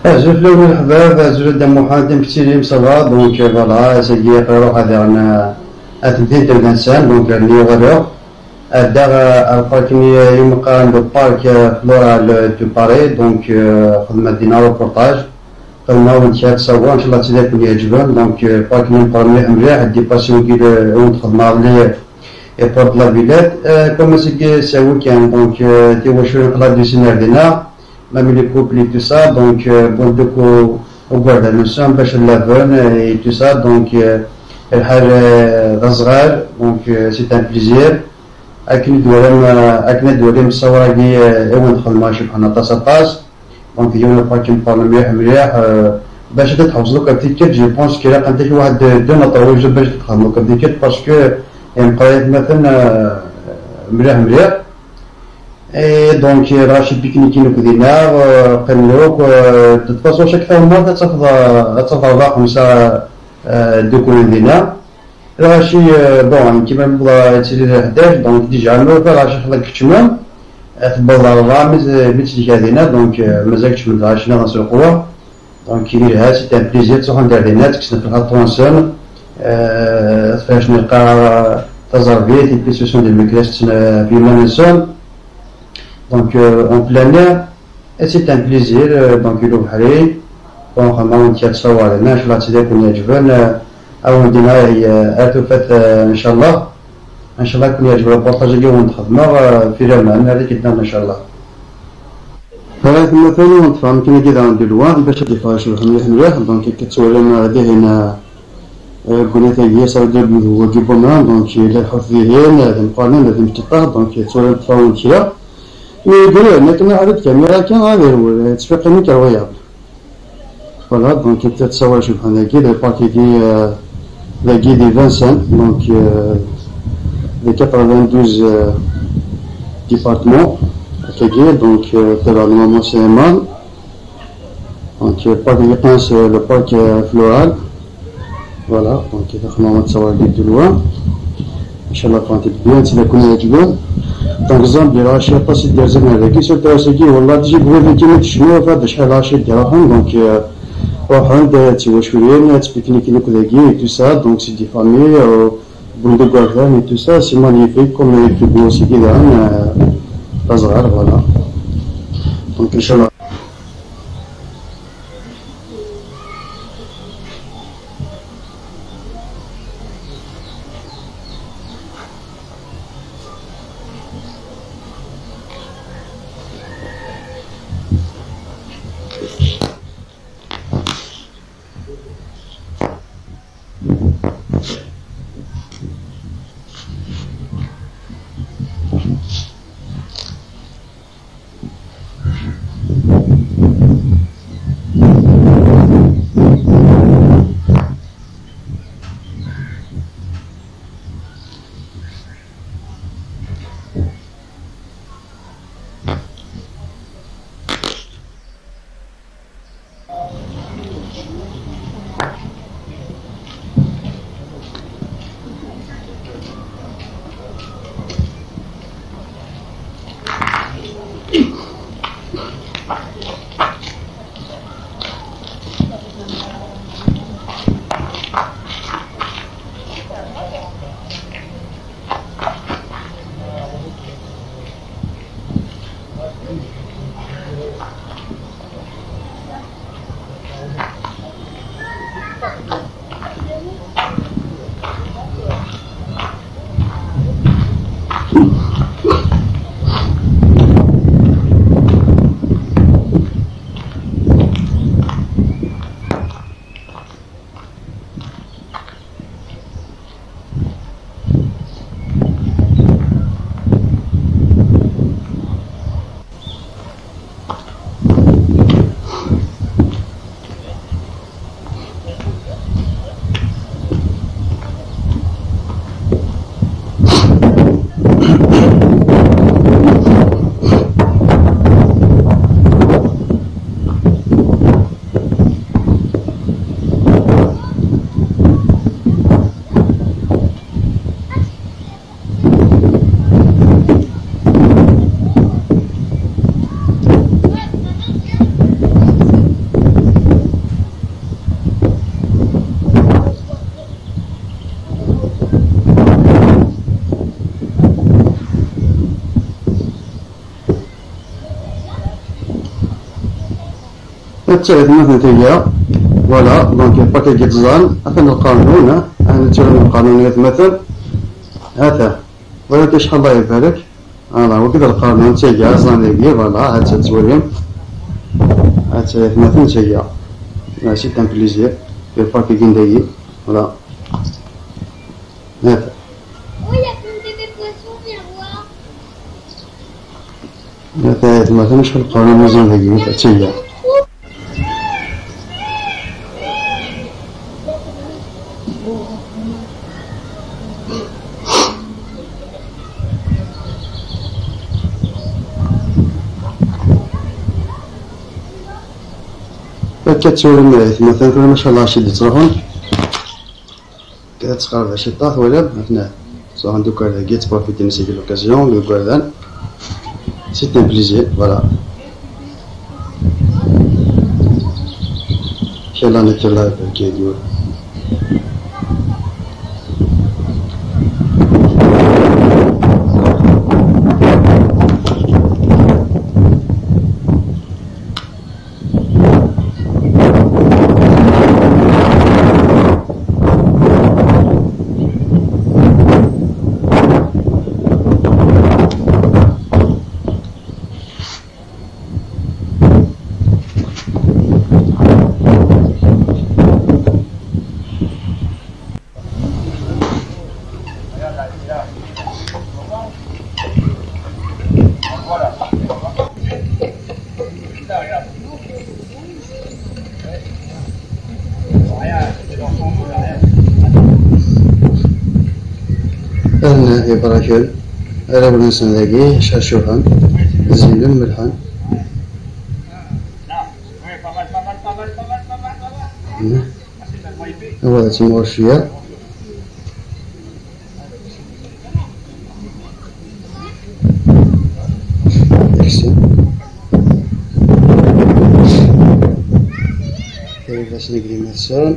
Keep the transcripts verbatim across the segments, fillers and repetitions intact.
Azul fell-awen a leḥbab, azul a Dda Muḥend, amek tettilim, ça va? Donc, euh, voilà, ass-agi aql-i ruḥeɣ diɣen, euh, ar temdint n Vincennes, donc, euh, rniɣ ɣer, euh, ar daɣ, euh, ar park-nni, euh, i umi qqaren le parc, euh, floral, euh, de Paris, donc, euh, xedmeɣ dinna reportage, xedmeɣ-awen-d kra n ttṣawer, inchallah ad ken-yeɛǧeb, donc, euh, park-nni meqqer mliḥ, mliḥ, dépassé wagi, euh, i wen-d-xedmeɣ les, et pour de la Villette, euh, comme c'est que c'est un week-end, donc, euh, tiwaculin qlad di sin ar dinna, même les couples et tout ça, donc, euh, bon, donc, au, au garden, nous sommes, باش نلعبون, euh, et tout ça, donc, euh, الحال, euh, d azɣal, donc, euh, c'est un plaisir. Akken i d-twalam, euh, akken i d-twalam ssawra-agi, euh, i wen-d-xedmeɣ, cebḥen aṭas, aṭas. Donc, yiwen n park meqqer mliḥ, mliḥ, euh, bac ad tḥewṣeḍ akk ɣef tikkelt, je pense qu'il ilaq ad d-ak waḥed deux, deux neɣ trois jours bac ad txedmeḍ akk ɣef tikkelt, parce que, eh, meqqer atmaten, euh, mliḥ, mliḥ. Et donc, euh, lɣaci piknikin akk dinna, euh, qqimen akk, euh, de toute façon, chaque taɣemmart ad tafeḍ, euh, ad tafeḍ rebɛa xemsa, euh, ddukkulen dinna. Lɣaci, euh, bon, nekk ma wwḍeɣ ad tili d ḥdac, donc déjà ma ufiɣ lɣaci xla keččmen, euh, tewweḍ rebɛa mi, mi ttlikan dinna, donc, euh, mazal keččmen lɣaci nniḍen s lqewwa. Donc, yelha, c'est un plaisir, ttruḥun-d ar dinna, ttekksen ɣef lxaṭer-nsen, euh, tferrcen lqaɛa taẓerbit, et puis ce sont des lmakla tetten, euh, ɣef yiman-nsen. Donc, euh, en plein air, et c'est un plaisir, euh, donc, i ubeḥri, bon, xedmeɣ-awen-d kra n ttṣawaṛin, inchallah ad ken-yeɛǧben, euh, ad wen-d-iniɣ, euh, ar tufat, euh, inchallah. Inchallah ad ken-yeɛǧeb reportage-agi i wen-d-xedmeɣ, euh, fi laman, ad k-id-nniɣ, inchallah. Ɣer tmurt-agi, ur nṭeffeɣ akken-agi daɣen di lwa, bac ad d-yeffeɣ icebḥen mliḥ mliḥ. Donc, akka tettwalim, euh, dihin, euh, lgunat-agi, ça veut dire wagi n umran, donc, yella lḥut dihin, euh, d imeqqranen, d imecṭaḥ, donc, tettwalim ṭṭfawen kra. Mais yeggul, akken ad d-kamira kan, ad irwel, euh, ttfiqin incroyable. Voilà, donc, akka tettwali icebḥen dagi, le parc-agi, euh, dagi di Vincennes, donc, euh, di quatre-vingt-douze, euh, département, akkagi, donc, euh, de la Montée. Donc, euh, parc-agi, c'est le parc, euh, floral. Voilà, donc, xedmeɣ-awen-d ttṣawaṛ-agi de loin. Inchallah, ṭṭfent-d bien, ad ken-yeɛǧeb. Donc, Zambie, lɣaci aṭas i d-yerzan ar dagi, surtout ass-agi, wallah, déjà, bɣiɣ ad kem-id-cnuɣ, fad acḥal lɣaci i d-iruḥen, donc, euh, ruḥen-d, euh, d tiwaculin, d tpiknikin akk dagi, et tout ça, donc, c'est des familles, euh, bon, de garden, et tout ça, c'est magnifique, comme, euh, le plus beau, c'est Guédane, euh, Azghar, voilà. Donc, Inch'Allah. Atta aytmaten tagi, voilà, donc park-agi ẓẓan, atan lqanun, ha, ha, netturam lqanun aytmaten, ha-t-a, voilà, acḥal Allah ibarek, voilà, wagi d lqanun, tagi, ẓẓan dagi, voilà, ha-tt-a tettwalim, ha-tt-a aytmaten tagi, c'est un plaisir, le parc-agi n dagi, voilà, ha-t-a. Oui, il y a plein de bébés poissons, viens voir. Ha-t-a aytmaten, acḥal lqanun ẓẓan dagi, ha-tt-a. Akka ttwalin aytmaten tura, macallah, acu i d-ittruḥun. Akka tettqerreb ciṭṭaḥ, twalaḍ, akken ttruḥun d ugar dagi, ttprofiten si l'occasion, d ugardan. C'est un plaisir, voilà. Kella nekk live dagi. Arna ibraken, arraw-nsen dagi, ccuḥen, zzinen, melḥen. Wa d timɣur cwiya. Taxi. Kayfasen aglim ass-a.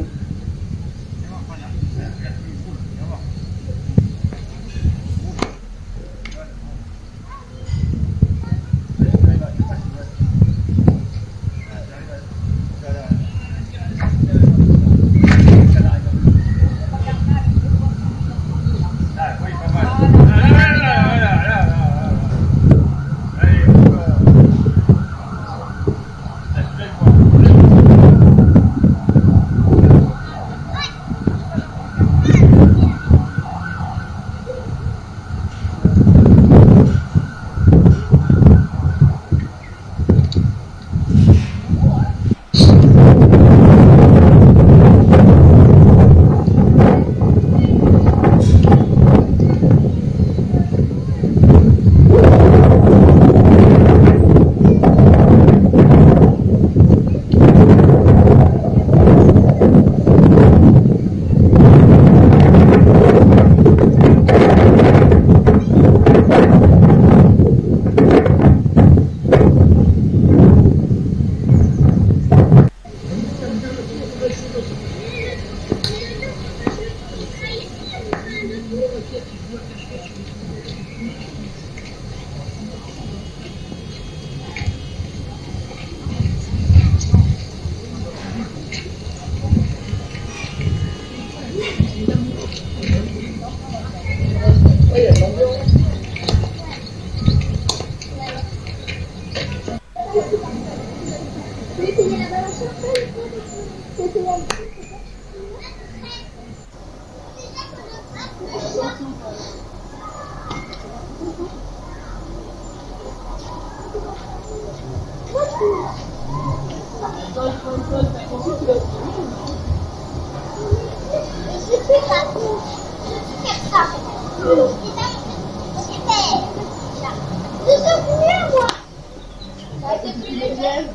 Yes,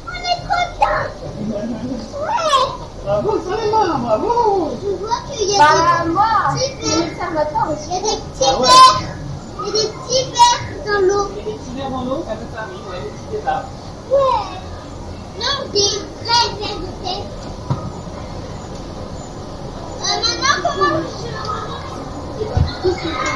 on est trop tard. Ouais. Bravo, Salma, bravo. Je vois qu'il y a des petits vers. Bah, moi, je vais faire ma part aussi. Il y a des petits vers. Il y a des petits vers dans l'eau. Il y a des petits vers dans l'eau, ça peut arriver, ouais, des petits vers. Ouais. Non, des vrais vers de terre. Euh, maintenant, comment je...